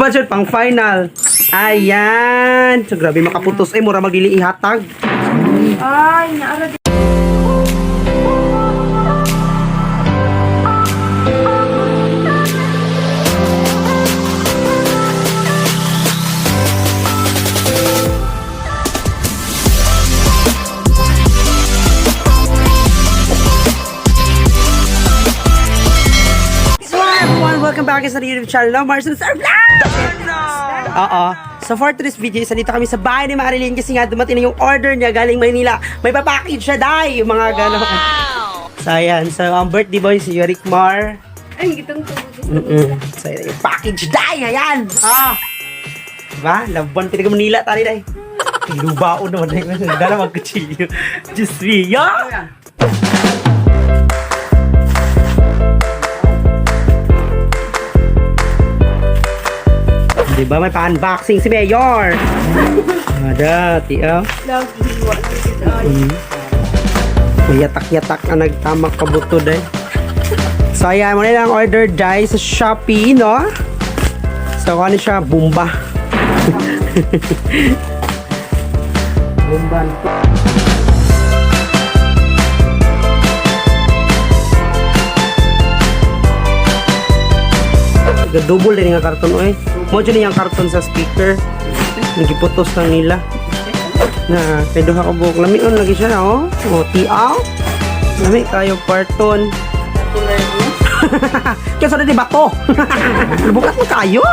Budget pang final. Ayan. So grabe makaputos eh mura magdili ihatag. Ay, naara. So hi everyone, welcome back sa YouTube channel ng Marcel Star Vlog! Oo. So for today's video, isa dito kami sa bahay ni Marilyn kasi nga dumating na yung order niya galing Maynila. May papackage siya, dai! Yung mga gano'n. So ayan, so ang birthday boy si Yorick Mar. Ay, gitong tubig. So ayan, yung package, dai! Ayan! Ah! Diba? Labuan, pinag Manila, tali dai. Lubaon naman dai. Dala magkutsilyo. Diyos mio! Diba? May pa-unboxing si Mayor! Ada, tiyo. Lagi, hiwa lang kita. Ay, May yatak-yatak na nagtamak kabuto day. So ayan, muna lang order dai sa Shopee, no? So ano siya? Bumba. Bumba. Double din nga karton oy. Mo dyan yung karton sa speaker. Nagiputos lang nila. Na, kay duha ka buok lami on lagi siya oh. Oh, tiaw. Lami kayo karton. Kaya sa di bato. Bukat mo kayo.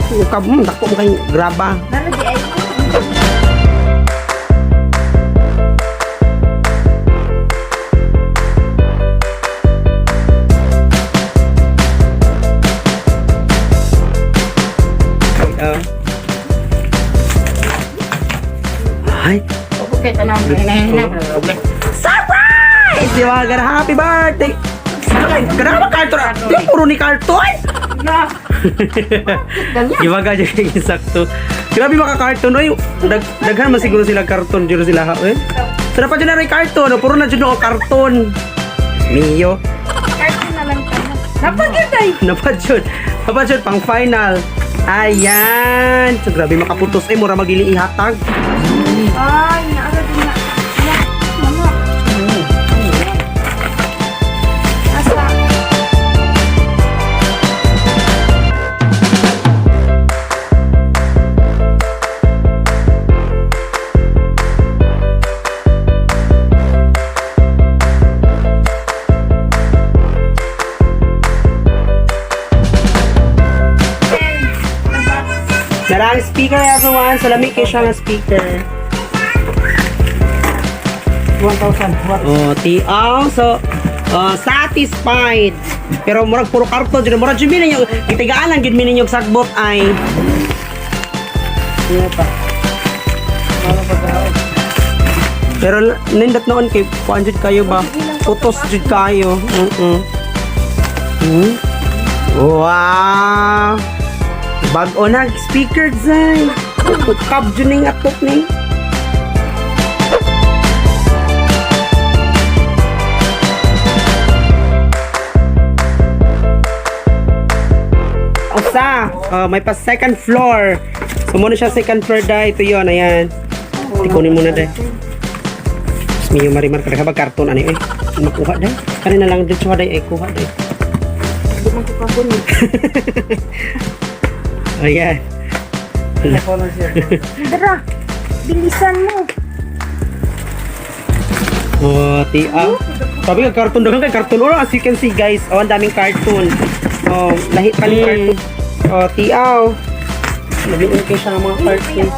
Ukab mo, dako mo kay graba. Nara di ay. Oh. Ay, Okay, tanong. surprise! Di ba? Gara happy birthday! Gara ba karton? Di puro ni karton? Na. Di ba ganyan yung sakto? Grabe maka karton oy. Daghan man siguro sila karton jud sila ha oy. So dapat jud na rin karton, no? Puro na jud no karton. Mio. Cartoon na lang tayo. Napagod ay. Napad jud. Napad jud pang final. Ayan. So grabe makaputos eh mura magdili ihatag. Ay, naara din na. Na, mama. Asa. Narang speaker everyone. So lami kay siya nga speaker. 1,000. What? Oh, tiaw. So, satisfied. Pero murag puro karton jud murag jud ninyo gitigaan lang jud ninyo sagbot ay. Hindi pa. Ano pa tao? Pero nindot noon kay kuan jud kayo ba? Putos jud kayo. Mm. Wow. Bag-o na speaker zay. Kab jud ning atok ni. Usa, may pa second floor. So muna siya second floor dai. Ito 'yon, ayan. Tikunin muna dai. Mas miyo marimar kada kabag karton ani eh. Makuha dai. Kani na lang dito dai ay kuha dai. Hindi man ko kagunit. Ayan. Ako lang siya. Dara. Bilisan mo. Oh, tia. Sabi ka karton daghan kay karton. Oh, as you can see guys, oh, ang daming karton. Oh, lahi pa ni karton. Oh, tiaw. Labiin kay siya ng mga karton.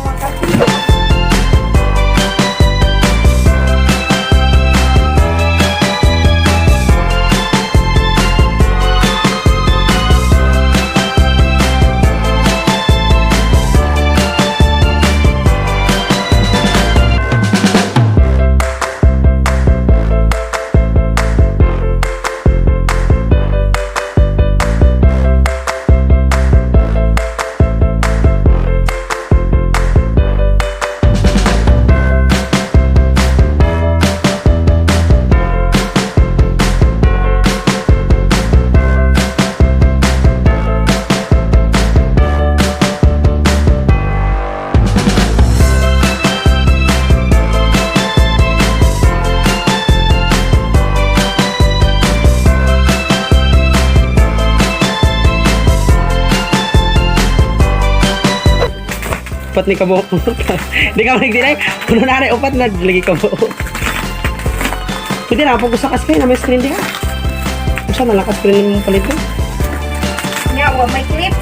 Upat ni kabuok. Di ka manig. Puno na rin, upat na lagi kabuok. Pwede na, pag usa ka screen, na may screen di ka. Usa na lang ka screen mo palit ko. Nya, wa may clip.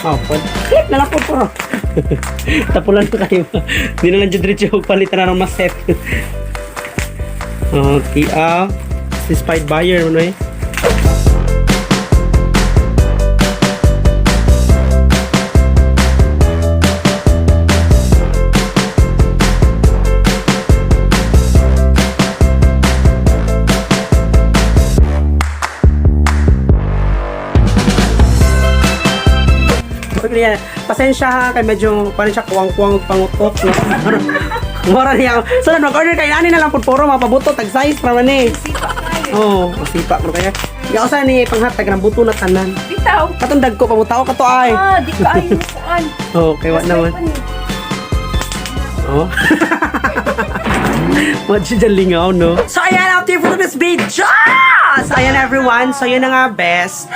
Oh, pwede. Clip na lang po puro. Tapulan na kayo. Di na lang dyan diretso palitan na ng mas set. Okay, satisfied buyer, ano eh. Pag niya, pasensya ha, kay medyo parang siya kuwang-kuwang pangutok. No? Mura niya. So, mag-order kayo, ani na lang po puro, mapabuto, tag size, raman eh. Sipa kayo. Oo, oh, sipa mo kaya. Ya usa ni panghatag ng buto na tanan. Bitaw. Katong dagko pamutao kato ay. Ah, di ka ay mukuan. Oh, kay wa naman. Oh. What siya dyan lingaw, no? So, ayan, after for this video! So, ayan, everyone. So, yun na nga, best.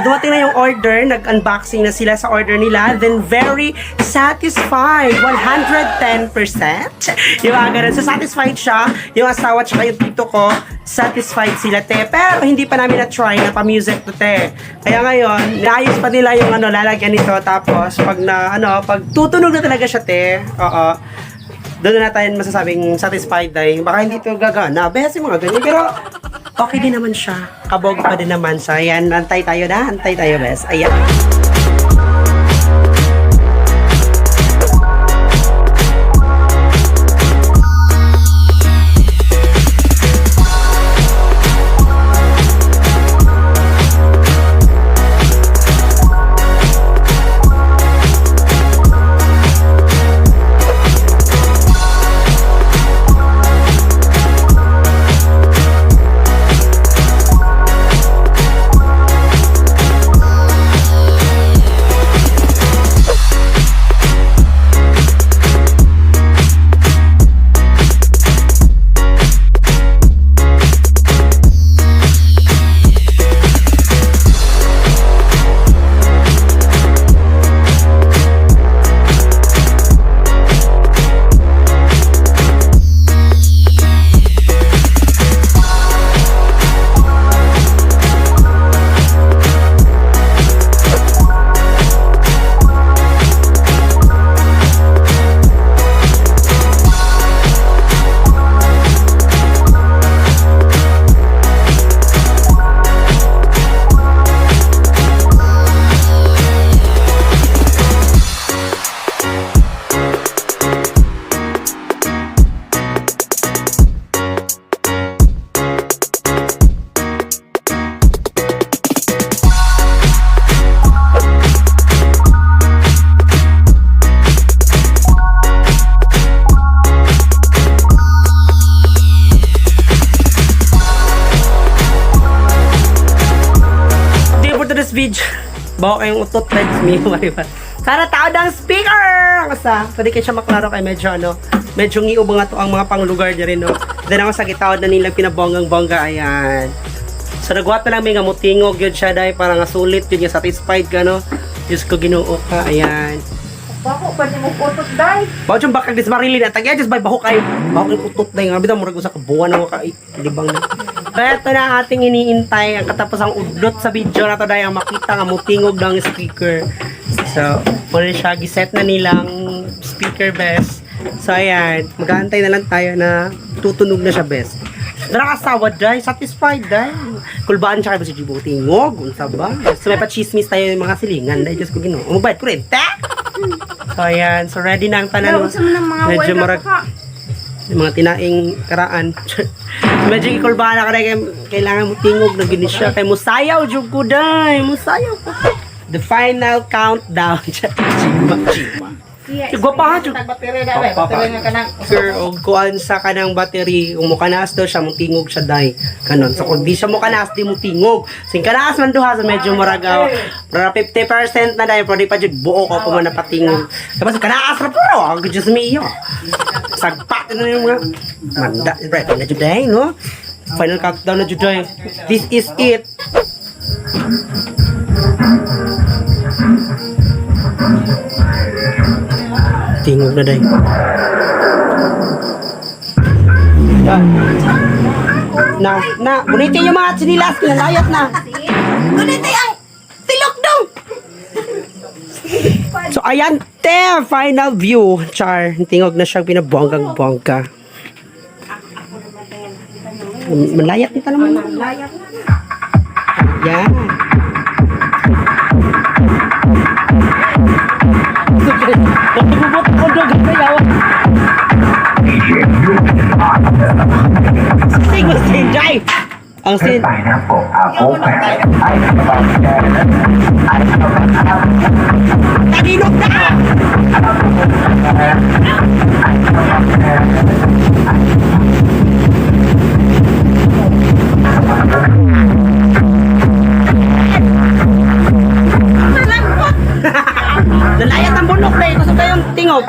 Dumating na yung order. Nag-unboxing na sila sa order nila. Then, very satisfied. 110%. Yung mga ganun. So, satisfied siya. Yung asawa tsaka yung tito ko, satisfied sila, te. Pero, hindi pa namin na-try na pa-music to, te. Kaya ngayon, naayos pa nila yung ano, lalagyan nito. Tapos, pag na, ano, pag tutunog na talaga siya, te. Oo, doon na natin masasabing satisfied dahil baka hindi ito gagana. Bes, yung mga ganyan. Pero okay din naman siya. Kabog pa din naman siya. Ayan, antay tayo na. Antay tayo, bes. Ayan. Update for today's video. Bawa kayong utot, friends me. Sana tao ng speaker! Basta, pwede kayo siya maklaro kay medyo ano, medyo ngiubo nga to ang mga panglugar niya rin, no? Then ako sa gitawad na nilang pinabonggang-bongga, ayan. So nagwat na lang may nga mutingog yun siya dahil parang nga sulit yun nga satisfied ka, no? Diyos ko ginoo ka, ayan. Bako pa ni mo utot day. Bawo yung bakag dis Marilyn at tagay just bay baho kayo. Baho kay utot na yung bitaw murag usa ka buwan na ka libang na. So ito na ang ating iniintay ang katapos ang udlot sa video na to dahil ang makita nga mutingog ng speaker. So, muna siya giset na nilang speaker best. So ayan, mag-aantay na lang tayo na tutunog na siya best. Nakakasawa day, satisfied day. Kulbaan siya kay si Jibo tingog, unsa ba? So may pa-chismis tayo yung mga silingan dahil Diyos ko Ginoo. Magbayad ko rin, ta? So ayan, so ready na ang tanan. Daw sa mga mga Medyo wala marag ka. yung mga tinaing karaan. Medyo ikulbahan na ka rin, kailangan mo tingog na gini siya. Kay musayaw, jug ko day. Musayaw ko. The final countdown. Chima, chima. Iya, Gwapa, jug. Battery na, bay. Battery nga kanang. Sir, og kuan sa kanang battery, kung mukanaas daw siya, mutingog siya day. Kanon. So kung di siya mukanaas, di mutingog. Sing kanaas man duha sa medyo murag murag 50% na day, pero di pa jud buo ko pa man napatingog. Tapos kanaas ra puro, ang Diyos mio. Sagpa na yung mga manda, ready na jud day, no? Final countdown na jud day. This is it. Tingog na day. Yan. Na, na, gunitin yung mga tsinilas, kinalayat na. Gunitin ang tilok dong! So, ayan, te, final view. Char, tingog na siyang pinabonggang-bongga. Malayat na naman. Malayat na. Ayan. Sing mo sin Jai! Ang sin. Taginok na! Lalayat ang bunok na eh. Kusog kayong tingog.